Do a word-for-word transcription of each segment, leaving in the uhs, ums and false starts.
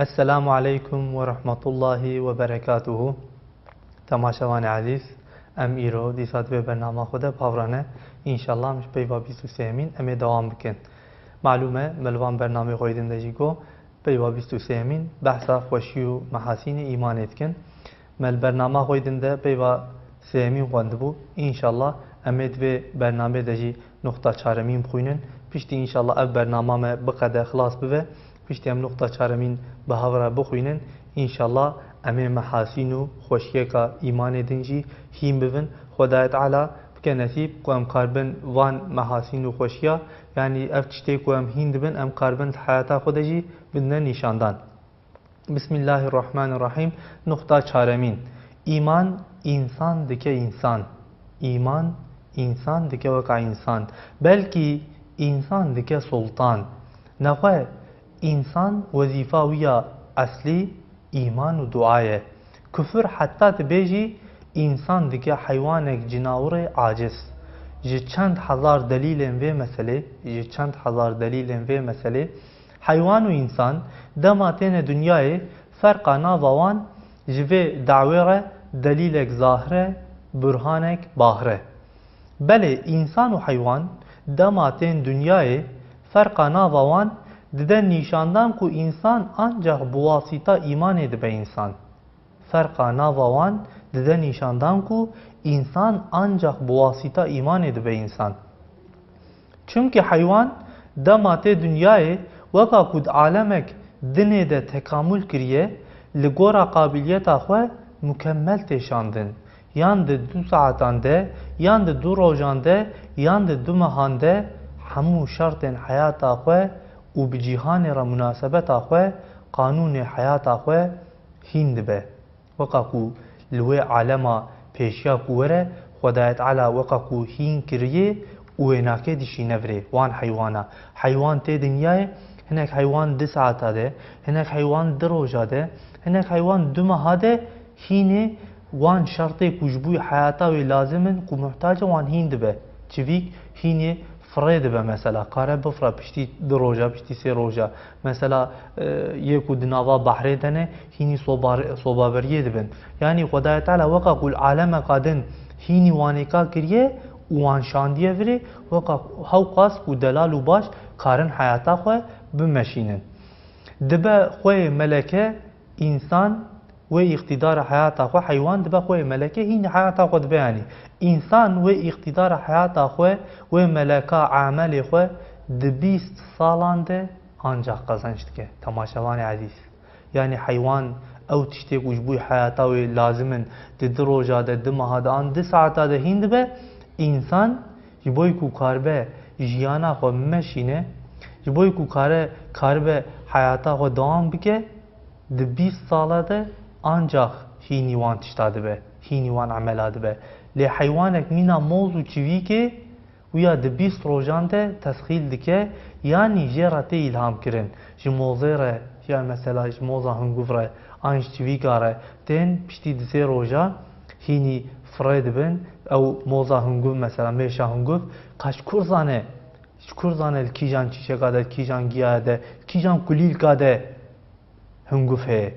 Esselamu aleykum ve rahmetullahi ve berekatuhu. Temaşevanê ezîz, em îro dîsa di vê bernama xwe de bi hev re ne. Înşallah em ji peyva bîst û sêyemîn em ê dewam bikin. Malûm e, me li van bernamê xwe yê din de jî got, peyva bîst û sêyemîn behsa xweşî û mehasînê îmanê dikin. Me li bernama xwe yê din de peyva sêyemîn xwendibû. Înşallah em ê di vê bernamê de jî nuqta çaremîn bixwînin. Piştî înşallah ev bernama me biqede, xilas bibe. Piştî em nuqta çaremîn bi hev re bixwînin. Înşallah em ê mehasîn û xweşiyeka îmanê din jî hîn bibin. Xwedayê Teala bike nesîb ku em karibin van mehasîn û xweşiya, yanî ev tiştê ku em hîn dibin, em karibin di heyata xwe de jî bidine nîşandan. Bismillahirrahmanirrahîm. Nuqta çaremîn. Îman, însan dike însan. Îman, însan dike weka însan. Belkî însan dike sultan. Nexwe, însan wezîfa wî ya eslî îman û dua ye. Kufir heta tu bêjî, însan dike heywanek, cinawirê aciz. Ji çend hezar delîlên vê meselê, ji çend hezar delîlên vê meselê, heywan û însan dema têne dinyayê, ferqa nava wan ji vê dawê re delîlek zahir e, burhanek bahir e. Belê, însan û heywan dema tên dinyayê, ferqa nava wan dide nîşandan ku însan ancax bi wasîta îmanê dibe însan. Ferqa nava wan dide nîşandan ku însan ancax bi wasîta îmanê dibe însan. Çimkî heywan dema tê dinyayê, weka ku di alemek dinê de tekamul kiriye, li gora qabiliyeta xwe mukemmel tê şandin. Yan di du saetan de, yan di du rojan de, yan di du mehan de hemû şertên heyata xwe û bi cîhanê re munasebeta xwe, qanûnê heyata xwe hîn dibe. Weka ku li wê alema pêşiya ku were, Xwedayê Teala weka ku hîn kiriye û wê nake dişîne virê wan heywana. Heywan tê dinyayê, hinek heywan di saeta de, hinek heywan di roja de, hinek heywan du meha de hînê wan şertê ku ji bo heyata wê lazim in ku muhtac e wan hîn dibe. Çivîk hînê firê dibe mesela, kare bifire piştî du roja, piştî sê roja. Mesela, e, yê ku di nava behrê de ne, hînî sobar-, sobaberiyê dibin. Yanî Xwedayê Teala weka ku li alemeka din hînî wanêka kiriye û wan şandiye virê, weka hewqas ku delal û baş karin heyata xwe bimeşînin. Dibe xweyê meleke, însan wê îqtîdara heyata xwe, heywan dibe xweyê meleke, hînî heyata xwe dibe yanî. Însan wê îqtîdara heyata xwe, wê meleka emelê xwe di bîst salan de ancax qezenc dike. Temaşevanê ezîz. Yanî heywan ew tiştê ku ji bo heyata wê lazim in, di du roja de, du meha de an du saeta de hîn dibe, însan ji bo ku karibe jiyana xwe bimeşîne, ji bo ku kare, karibe heyata xwe dewam bike, di bîst sala de ancax hînî wan tişta dibe, hînî wan emela dibe. Lê heywanek mîna moz û çivîkê, Wîya di bîst rojan de tesxîl dike, yanî jê re tê îlham kirin. Ji mozê re, ya mesela ji moza hunguv re, an ji çivîka re, tên piştî di sê roja hînî firê dibin, ew moza hunguv mesela, mêşa hunguv, ka ji kur zane, ji kur zane li kîjan çîçeka de, li kîjan giya de, li kîjan kulîlka de hunguv heye.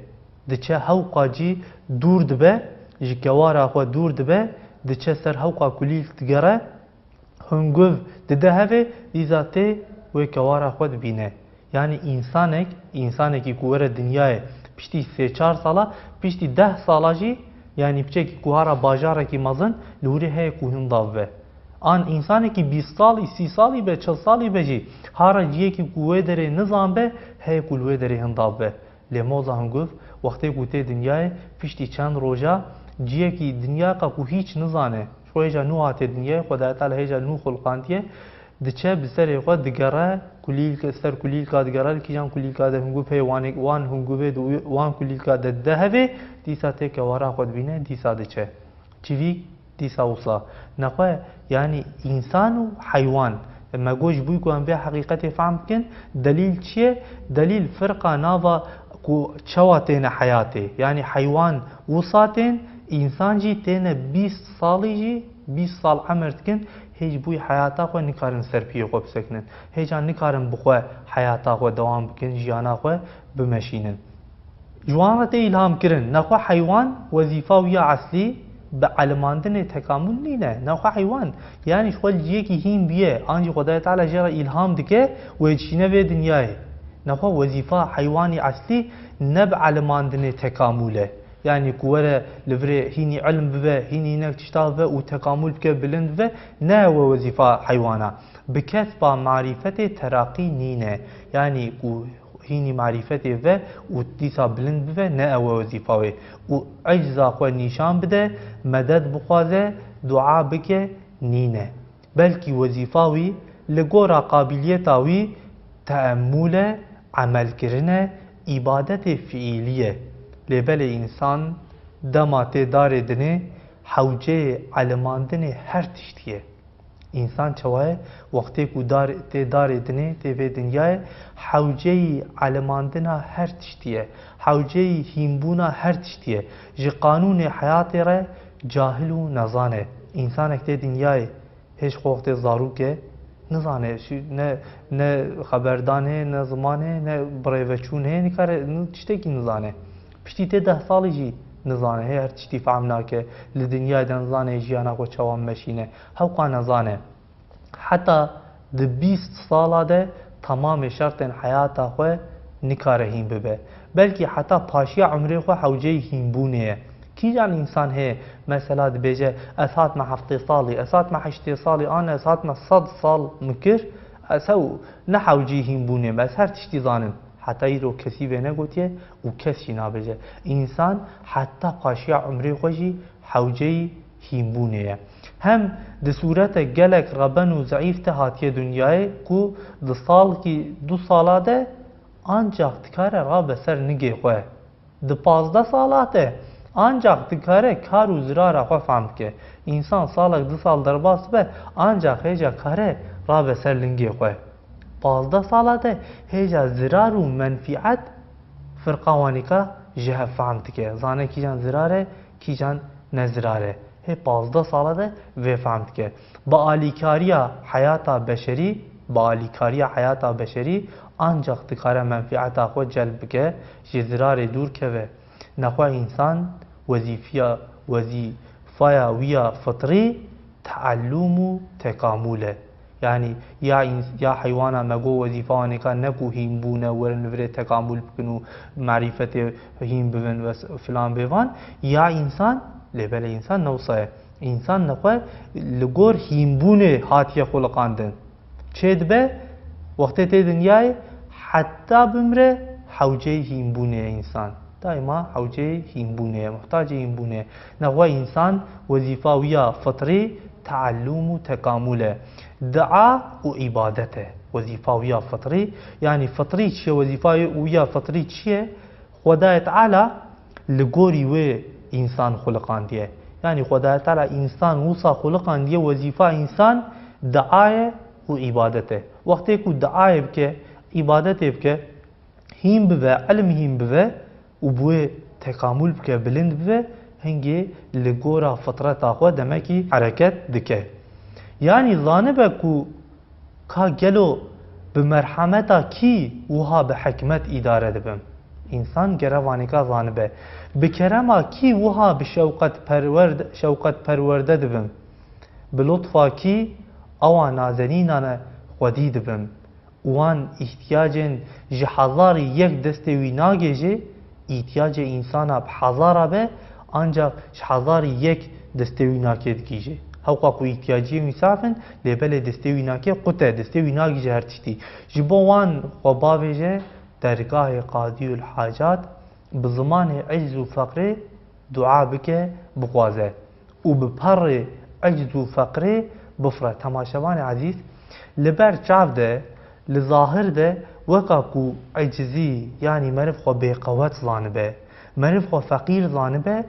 Diçe hewqa cî dûr dibe, ji kewara xwe dûr dibe, diçe ser hewqa kulîlk digere, hunguv dide hevê, dîsa tê wê kewara xwe dibîne. Yanî însanek, însanekî ku were dinyayê piştî sê çar sala, piştî deh sala jî, yanî piçekî ku hara bajarekî mezin li hûrê heye ku hinda bibe. An însanekî bîst salî, sî salî be, çil salî be jî, hara ciyekî ku wê derê nizan be, heye ku li wê derê hinda bibe. Lê moza hunguv, wextê ku tê dinyayê, piştî çend roja, ciyekî dinyaka ku hîç nizane, ji xwe hêja nû hatiye dinyayê, Xwedayê Teala hêja nû xulqandiye, diçe bi serê xwe digere, kulîlk-, ser kulîlka digere, li kîjan kulîlka de hunguv heye, wanê-, wan hunguvê di wan kulîlka de dide hevê, dîsa tê kewara xwe dibîne, dîsa diçe. Çivîk, Dîsa wisa. Nexwe, yanî însan û heywan. Me got ji bo ku em vê heqîqetê fehm bikin, delîl çi ye? Delîl firqa nava ku çawa têne heyatê. Yanî heywan wisa tên, însan jî têne bîst salî jî, bîst sal emir dikin, hê ji bo heyata xwe nikarin ser piyê xwe bisekinin. Hêja nikarin bi xwe heyata xwe dewam bikin, jiyana xwe bimeşînin. Ji wan re tê îlham kirin. Nexwe heywan wezîfa wî ya eslî bi elimandinê tekamul nîne. Nexwe heywan, yanî ji xwe li ciyekî hîn bûye, an jî Xwedayê Teala jê re îlham dike, wê dişîne vê dinyayê. Nexwe wezîfa heywanî eslî ne bi elimandinê tekamul e. Yanî ku were li virê hînî ilm bibe, hînî hinek tişta bibe û tekamul bike, bilind bibe, ne ew e wezîfa heywana. Bi kesba marîfetê teraqî nîne. Yanî ku hînî marîfetê ve û dîsa bilind bibe, ne ew e wezîfa wê. Û ecza xwe nîşan bide, medet bixwaze, dua bike, nîne. Belkî wezîfa wî li gora qabiliyeta wî teemmûl e, emelkirin e, îbadetê fiîlî ye. Lê belê însan dema tê darê dinê, hewceyê elimandinê her tiştî ye. Însan çawa ye? Wextê ku dar, tê darê dinê, tê vê dinyayê, hewceyî elimandina her tiştî ye. Hewceyî hînbûna her tiştî ye. Ji qanûnê heyatê re cahil û nezan e. Însanek tê dinyayê, hêj xwe wextê zarok e, nizane, şi-, ne, ne xeberdan heye, ne ziman heye, ne birêveçûn heye, nikare, ni-, tiştekî nizane. Piştî tê deh salî jî nizane, hê her tiştî fehm nake. Li dinyayê de nizane jiyana xwe çawa meşîne. Hewqa nezane. Heta di bîst sala de temamê şertên heyata xwe nikare hîn bibe. Belkî heta paşiya umrê xwe hewceyî hînbûnê ye. Kîjan însan heye, mesela dibêje, ez hatime heftê salî, ez hatime heştê salî, an ez hatime sed sal min kir, ez hew ne hewceyî hînbûnê me, ez her tiştî zanim. Heta îro kesî vê negotiye û kes jî nabêje. Însan heta paşiya umrê xwe jî hewceyî hînbûnê ye. Hem di sûrete gelek reben û zeîf de hatiye dinyayê ku di salkî du sala de ancax dikare rabe ser ningê xwe. Di pazdeh sala de ancax dikare kar û zirara xwe fehm bike. Însan salek du sal derbas be, ancax hêja kare rabe ser lingê xwe. Pazdeh sala de hêja zirar û menfîet firqa wanîka ji hev fehm dike. Zane kîjan zirar e, kîjan ne zirar e. Hê pazdeh sala de vê fehm dike. Bi alîkariya heyata beşerî, bi alîkariya heyata beşerî ancax dikare menfîeta xwe celb bike, ji zirarê dûr keve. Nexwe însan wezîfiya, wezîfaya wî ya fitrî teellûm û tekamûl e. Yanî ya îns-, ya heywana me got wezîfa wan êka ne ku hîn bûne, werin li virê tekamûl bikin û marîfetê hîn bibin ve s-, filan bêvan. Ya însan, lê belê însan ne wisa ye. Însan nexwe li gor hînbûnê hatiye xuliqandin. Çê dibe, wextê tê dinyayê, heta bimre hewceyî hînbûnê ye însan. Daîma hewceyî hînbûnê ye, muhtacê hînbûnê ye. Nexwe însan wezîfa wî ya fitrî teellûm û tekamûl e. Dua û îbadet e. Wezîfa wî ya fitrî, yanî fitrî çi ye? Wezîfa wî ya fitrî çi ye? Xwedayê Teala li gorî wê însan xuliqandiye. Yanî Xwedayê Teala însan wisa xuliqandiye, wezîfa însan dua ye û îbadet e. Wextê ku duayê bike, îbadetê bike, hîn bibe, ilm hîn bibe û bi wê tekamûl bike, bilind bibe, hingê li gora fitreta xwe demekî hereket dike. Yanî zanibe ku ka gelo bi merhemeta kî wiha bi hikmet îdare dibim? Însan gere vanîka zanibe. Bi kerema kî wiha bi şewqet perwer-, şewqet perwerde dibim? Bi lutfa kî ewa nazenînane xwedî dibim? Wan îhtiyacên ji hezarî yek destê wî nagê jî, îhtiyacê însana bi hezara be, ancax ji hezarî yek destê wî nakê digihîje. Hewqa ku îhtiyaciyên wî saf in, lê belê destê wî nakê qut e, destê wî nagihîje her tiştî. Ji bo wan xwe bavêje dergahê Qadîyul Hacat, bi zimanê ecz û feqrê dua bike, bixwaze. Û bi perê ecz û feqrê bifre. Temaşevanê ezîz, li ber çav de, li zahir de weka ku ecizî, yanî meriv xwe bêqewet zanibe, meriv xwe feqîr zanibe,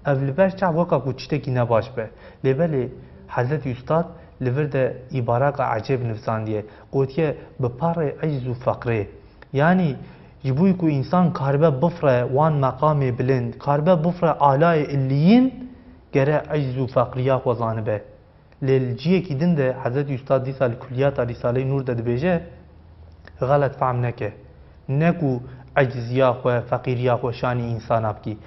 ev li ber çav weka ku tiştekî nebaş be. Lê belê Hezretî Ustad li vir de îbaraka ecêb nivîsandiye. Gotiye, bi perê ecz û feqrê. Yanî ji bo ku însan karibe bifre wan meqamê bilind, karibe bifre alayê illiyîn, gere ecz û feqriya xwe zanibe. Lê li ciyekî din de Hezretî Ustad dîsa li Kulliyata Rîsaleyê Nûr de dibêje, xelet fehm neke. Ne ku ecziya xwe, feqîriya xwe şanî însana bikî.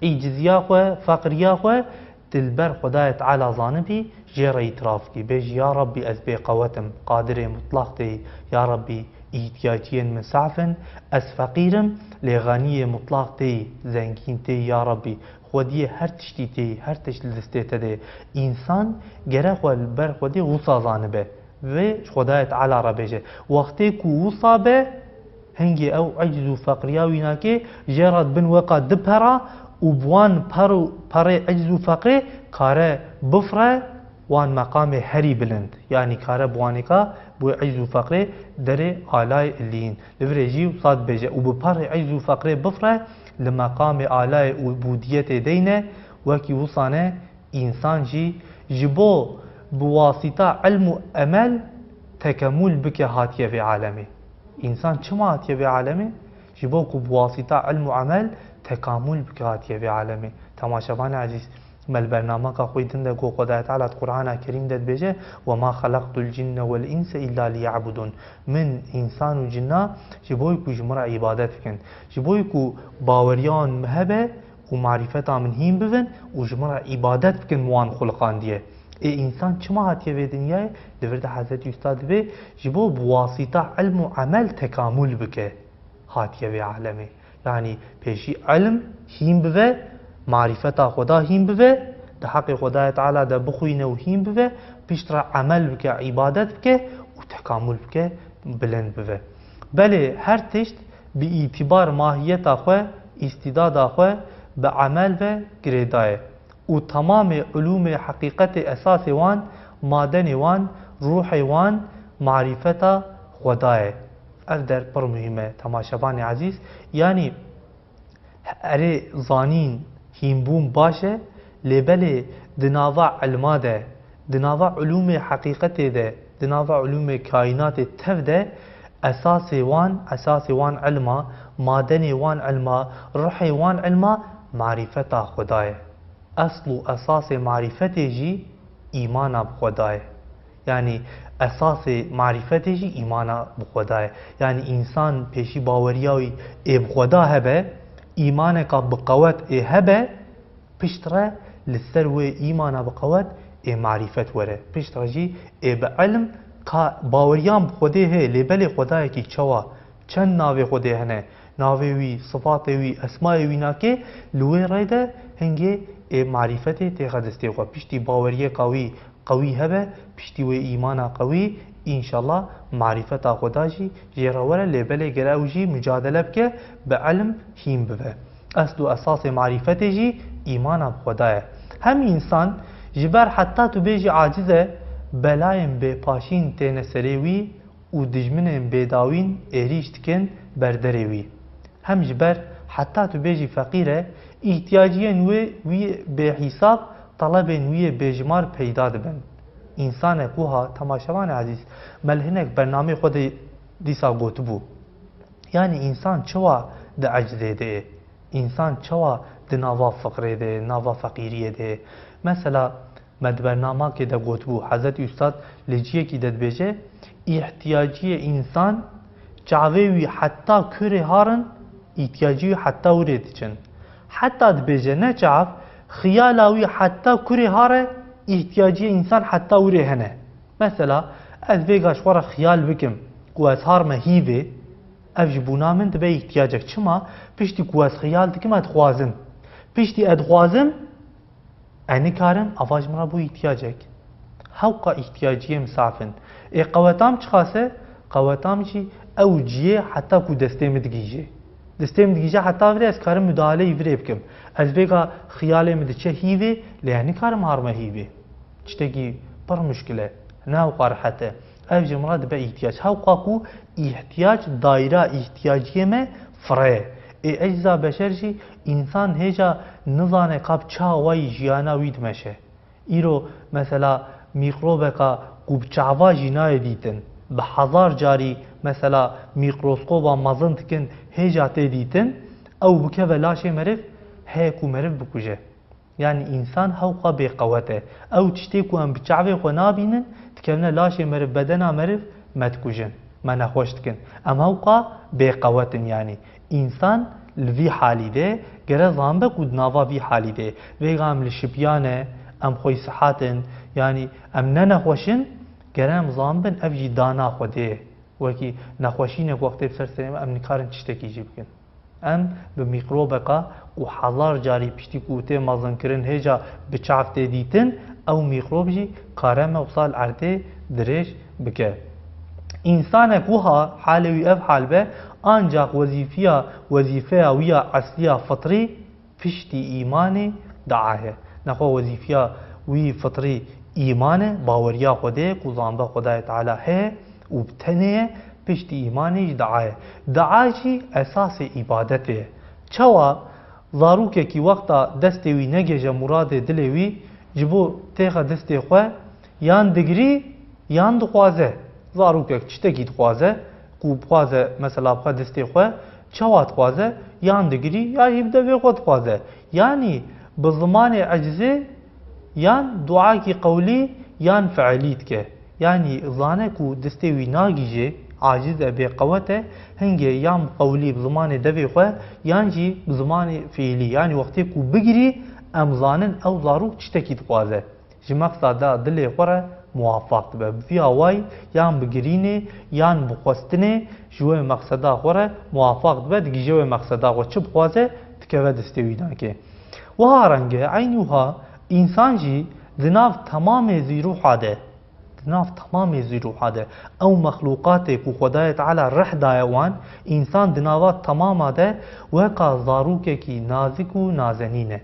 Îciziya xwe, feqriya xwe tu li ber Xwedayê Teala zanibî, jê re îtiraf bikî. Bêjî, ya Rabbî, ez bêqewet im, qadirê mutlaq tê yî. Ya Rabbî, îhtiyaciyên min saf in, ez feqîr im, lê xeniyê mutlaq tê yî, zengîn tê yî, ya Rabbî. Xwediyê her tiştî tê yî, her tişt li destê te de ye. Însan gere xwe li ber Xwedê wisa zanibe. Vê ji Xwedayê Teala re bêje. Wextê ku wisa be, hingê ew eciz û feqriya wî nake, jê re dibin weka du pera û bi wan per û perê eciz û feqrê kare bifire wan meqamê herî bilind. Yanî kare bi wanêka bi wê eciz û feqrê derê alayê illiyîn. Li virê jî wisa dibêje û bi perê eciz û feqrê bifire li meqamê alayê û bûdiyetê deyne, wekî wisa ne. Însan jî ji bo bi wasîta ilm û emel tekemûl bike hatiye vê alemê. Însan çima hatiye vê alemê? Ji bo ku bi wasîta ilm û emel tekamûl bike hatiye vê alemê. Temaşevanê ezîz, me li bernameka xwe din de got, Xwedayê Teala di Qur'ana Kerîm de dibêje, "Ve ma xeleqtul cinne vel inse illa liya'budun." Min însan û cinna ji bo ku ji min re îbadet bikin. Ji bo ku baweriya wan min hebe, û marîfeta min hîn bibin û ji min re îbadet bikin, min wan xuliqandiye. Ê însan çima hatiye vê dinyayê? Li vir de Hezretî Ustad dibê, ji bo bi wasîta ilm û emel tekamûl bike, hatiye vê alemê. Yanî pêşî ilm hîn bive, marîfeta Xweda hîn bive, di heqê Xwedayê Teala de bixwîne û hîn bive, pişt re emel bike, îbadet bike û tekamûl bike, bilind bive. Belê her tişt bi îtîbar mahiyeta xwe, îstîdada xwe bi emel ve girêdaye û temamê ulûmê heqîqetê esasê wan, madenê wan, ruhê wan marîfeta Xweda ye. Ev der pir muhîm e, temaşevanê ezîz. Yanî erê zanîn, hînbûn baş e, lê belê di nava ilma de, di nava ulûmê heqîqetê de, di nava ulûmê kaînatê tev de esasê wan, esasê wan ilma, madenê wan ilma, ruhê wan ilma marîfeta Xweda ye. Esl û esasê marîfetê jî îmana bi Xweda ye. Yanî esasê marîfetê jî îmana bi Xweda ye. Yanî însan pêşî baweriya wî ê bi Xweda hebe, îmaneka bi qewet ê hebe, pişt re li ser wê îmana bi qewet ê marîfet were. Pişt re jî ê bi ilm ka baweriyan bi Xwedê heye, lê belê Xwedayekî çawa, çend navê Xwedê hene, navê wî, sifatê wî, esmayê wî nake, li wê rê de hingê ê marîfetê têxe destê xwe. Piştî baweriyeka wî qewî hebe, piştî wê îmana qewî, înşallah marîfeta Xweda jî jê re were, lê belê gere ew jî mucadele bike, bi ilm hîn bive. Esl û esasê marîfetê jî îmana bi Xweda ye. Hem însan ji ber heta tu bêjî aciz e, belayên bêpaşîn têne serê wî û dijminên bêdawîn êrîş dikin ber derê wî. Hem ji ber heta tu bêjî feqîr e, îhtiyaciyên wê wî bêhîsab, telebên wî yê bêjimar peyda dibin. Însanek wiha, temaşevanê ezîz, me li hinek bernameyê xwe de dîsa gotibû. Yanî însan çawa di ecizê de ye? Însan çawa di nava fiqrê de ye, nava feqîriyê de ye? Mesela, me di bernamakê de gotibû, Hezretî Ustad li ciyekî de dibêje, îhtiyaciyê însan, çavê wî heta kurê harin, îhtiyacî wî heta wirê diçin. Heta dibêje ne çav, xiyala wî heta kurê hare, îhtiyaciyê însan heta wirê hene. Mesela, ez vêga ji xwe re xiyal bikim ku ez harme hîvê, ev ji bûna min dibe îhtiyacek. Çima? Piştî ku ez xiyal dikim, ez dixwazim. Piştî ez dixwazim, ez nikarim, ava ji min re bû îhtiyacek. Hewqa îhtiyaciyê min saf in. Ê qeweta min çiqas e? Qeweta min jî ew ciyê heta ku destê min digihîje. Destê min digihîje heta virê ez karim mudahaleyî virê bikim. Ez vêga xiyalê min diçe hîvê, lê ez nikarim harme hîvê. Tiştekî pir muşkil e. Ne hewqa rehet e. Ev ji min re dibe îhtiyac. Hewqa ku îhtiyac, dayra îhtiyaciyê me fire ye. Ê ecza beşer jî însan hêja nizane ka bi çi awayî jiyana wî dimeşe. Îro mesela mîkrobeka ku bi çava jî nayê dîtin, bi hezar carî mesela mîkroskoba mezin dikin hêja tê dîtin, ew bikeve laşê meriv, heye ku meriv bikuje. Yanî însan hewqa bêqewet e. Ew tiştê ku em bi çavê xwe nabînin, dikevine laşê meriv, bedena meriv, me dikujin, me nexweş dikin. Em hewqa bêqewet in yanî. Însan li vî halî de gere zanbe ku di nava vî halî de, vêga em li şipiyane, em xweysihat in, yanî em ne nexweş in, gere em zanbin ev jî dana Xwedê ye. Wekî nexweşînek wextê bi ser serê me, em nikarin tiştekî jî bikin. Em bi mîkrobeka ku hezar carî piştî ku tê mezinkirin hêja bi çav tê dîtin, ew mîkrob jî kare me wisa li erdê dirêj bike. Însanek wiha halê wî ev hal be, ancaq wezîfiya, wezîfeya wî ya eslî ya fitrî piştî îmanê dua ye. Nexwe wezîfiya wî fitrî îman e, baweriya Xwedê ye ku zanbe Xwedayê Teala heye û bi tenê ye, piştî îmanê jî dua ye. Dua jî esasê îbadetê ye. Çawa zarokekî wexta destê wî negêje muradê dilê wî, ji bo têxe destê xwe yan digirî yan dixwaze. Zarokek tiştekî dixwaze, ku bixwaze mesela bixe destê xwe, çawa dixwaze, yan digirî, ya jî bi devê xwe dixwaze. Yanî bi zimanê ecizê yan duakî qewlî yan fiilî dike. Yanî zane ku destê wî nagihîje, aciz e, bêqewet e, hingê yan bi qewlî bi zimanê devê xwe, yan jî bi zimanê fiilî. Yanî wextê ku bigirî, em zanin ew zarok tiştekî dixwaze. Ji mexseda dilê xwe re muwafaq dibe. Bi vî awayî yan bi girînê yan bi xwestinê ji wê mexseda xwe re muwafaq dibe, digihîje wê mexseda xwe, çi bixwaze dikeve destê wî nakê. Wiha reng e, eynî wiha însan jî di nav temamê zîruha de, di nav temamê zîruha de, ew mexlûqatê ku Xwedayê Teala rih daye wan, însan di nava temama de weka zarokekî nazik û nazenîn e.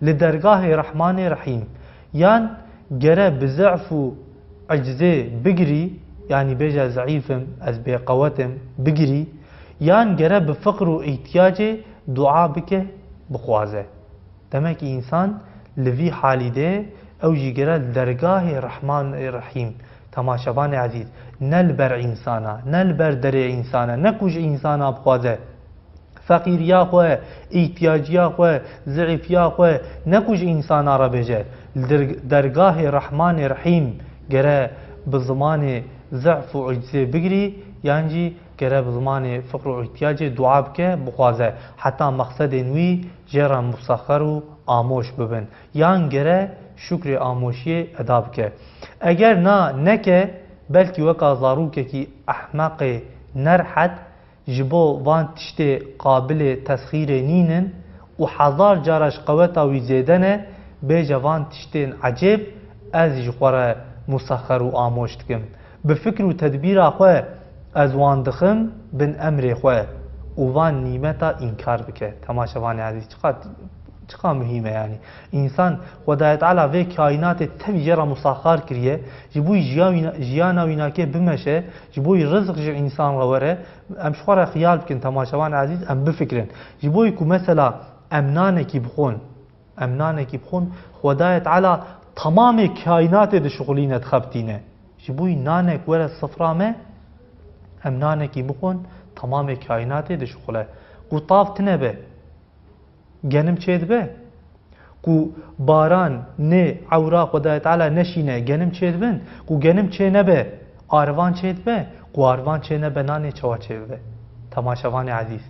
Li dergahê Rehmanê Rehîm, yan gere bi zehf û ecizê bigirî, yanî bêje zeîf im, ez bêqewet im, bigirî, yan gere bi fiqr û îhtiyacê dua bike, bixwaze. Demek însan li vî halî de ew jî gere li dergahê Rehmanê Rehîm, temaşevanê ezîz, ne li ber însana, ne li ber derê însana, ne ku ji însana bixwaze. Feqîriya xwe, îhtiyaciya xwe, zeîfiya xwe, ne ku ji însana re bêje. Li der-, dergahê Rehmanê Rehîm gere bi zimanê zehf û ecizê bigirî, yan jî gere bi zimanê fiqr û îhtiyacê dua bike, bixwaze, heta mexsedên wî jê re musexer û amoş bibin. Yan gere şukrê amoşiyê eda bike. Eger na neke, belkî weka zarokekî ehmeqê nerhet, ji bo van tiştê qabilê tesxîrê nînin û hezar cara ji qeweta wî zêde ne, bêje van tiştên ecêb ez ji xwe re musexer û amoş dikim. Bi fikr û tedbîra xwe ez wan dixim bin emrê xwe û van nîmeta înkar bike. Temaşevanê ezîz, çiqas, çiqas muhîm e yanî. Însan, Xwedayê Teala vê kaînatê tevî jê re musaxar kiriye, ji bo wî jiya wîna-, jiyana wî nakê bimeşe, ji bo wî rizq ji însan re were, em ji xwe re xiyal bikin, temaşevan ezîz, em bifikirin. Ji bo wî ku mesela em nanekî bixwin, em nanekî bixwin, Xwedayê Teala temamê kaînatê dişixulîne, dixebitîne. Ji bo wî nanek were sifra me, em nanekî bixwin, temamê kaînatê dişixule. Ku tav tine be, genim çêdibe. Ku baran nê ewra Xwedayê Teala neşîne, genim çêdibin. Ku genim çê nebe, arivan çêdibe. Ku arivan çê nebe, nanê çawa çêbibe? Temaşevanê ezîz.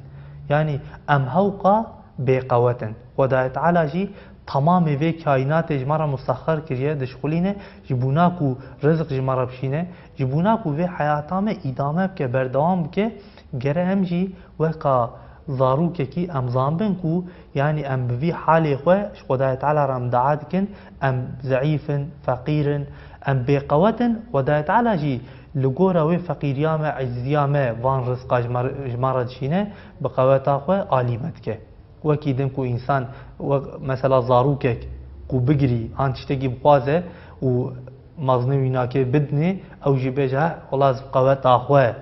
Yanî em hewqa bêqewet in. Xwedayê Teala jî temamê vê kaînatê ji me re musexer kiriye, dişixulîne, ji bona ku rizq ji me re bişîne, ji bona ku vê heyata me îdame bike, berdewam bike, gere em jî weka zarokekî em zanbin ku, yanî em bi vî halê xwe ji Xwedayê Teala re em dua dikin, em zeîf in, feqîr in, em bêqewet in, Xwedayê Teala jî li gora wê feqîriya me, ecziya me, van rizqa ji me, ji me re dişîne, bi qeweta xwe alî me dike. Wekî din ku însan, wek mesela zarokek ku bigirî, an tiştekî bixwaze û mezinê wî nake bidinê, ew jî bêje, "Heh, wela ez bi qeweta xwe,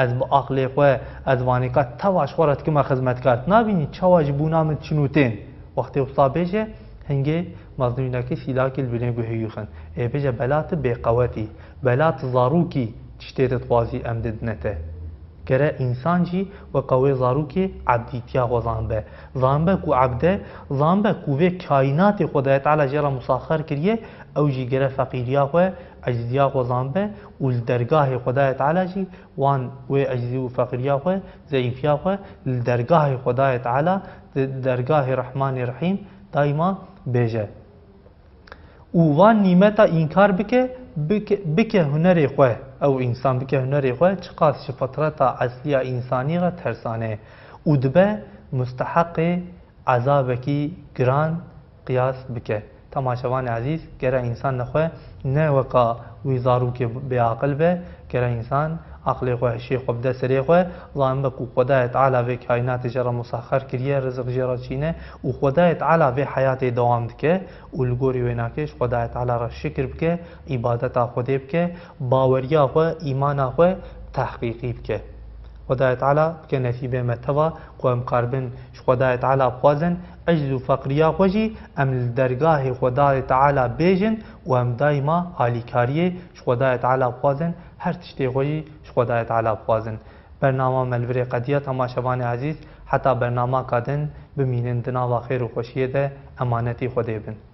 ez bi aqlê xwe, ez vanêka teva ji xwe re dikime xizmetkar." Nabînî çawa ji bona min diçin û tên. Wextê wisa bêje, hingê mezinê wî nake sîlakê li binê guhê wî xin. Ê bêje, "Bela tu bêqewetî, bela tu zarokî, tiştê tu dixwazî em didine te." Gere însan jî weka wê zarokê ebdîtiya xwe zanbe. Zanbe ku ebd e, zanbe ku vê kaînatê Xwedayê Teala jê re musaxer kiriye, ew jî gere feqîriya xwe, ecziya xwe zanbe û li dergahê Xwedayê Teala jî wan wê ecizî û feqîriya xwe, zeîfiya xwe li dergahê Xwedayê Teala, di dergahê Rehmanê Rehîm daîma bêje. Û van nîmeta înkar bike, bike, bike hunerê xwe, ew însan bike hunerê xwe, çiqas ji fitreta esliya însanî re tersane û dibe musteheqê ezabekî giran qiyas bike. Temaşevanê ezîz, gere însan li xwe ne weka wî zarokê bêaqil be, gere însan aqlê xwe, hişê xwe bide serê xwe, zanbe ku Xwedayê Teala vê kaînatê jê re musaxer kiriye, riziq jê re çîne û Xwedayê Teala vê heyatê dewam dike û li gorî wê nakê ji Xwedayê Teala re şikir bike, îbadeta Xwedê bike, baweriya xwe, îmana xwe tehqîqî bike. Xwedayê Teala bike nesîbê me teva ku em karibin ji Xwedayê Teala bixwazin, ecz û feqriya xwe jî em li dergahê Xwedayê Teala bêjin û em daîma alîkariyê ji Xwedayê Teala bixwazin, her tiştê xwe jî ji Xwedayê Teala bixwazin. Bernama me li virê qediya, temaşevanê ezîz, heta bernamaka din bimînin di nava xêr û xweşiyê de, emanetî Xwedê bin.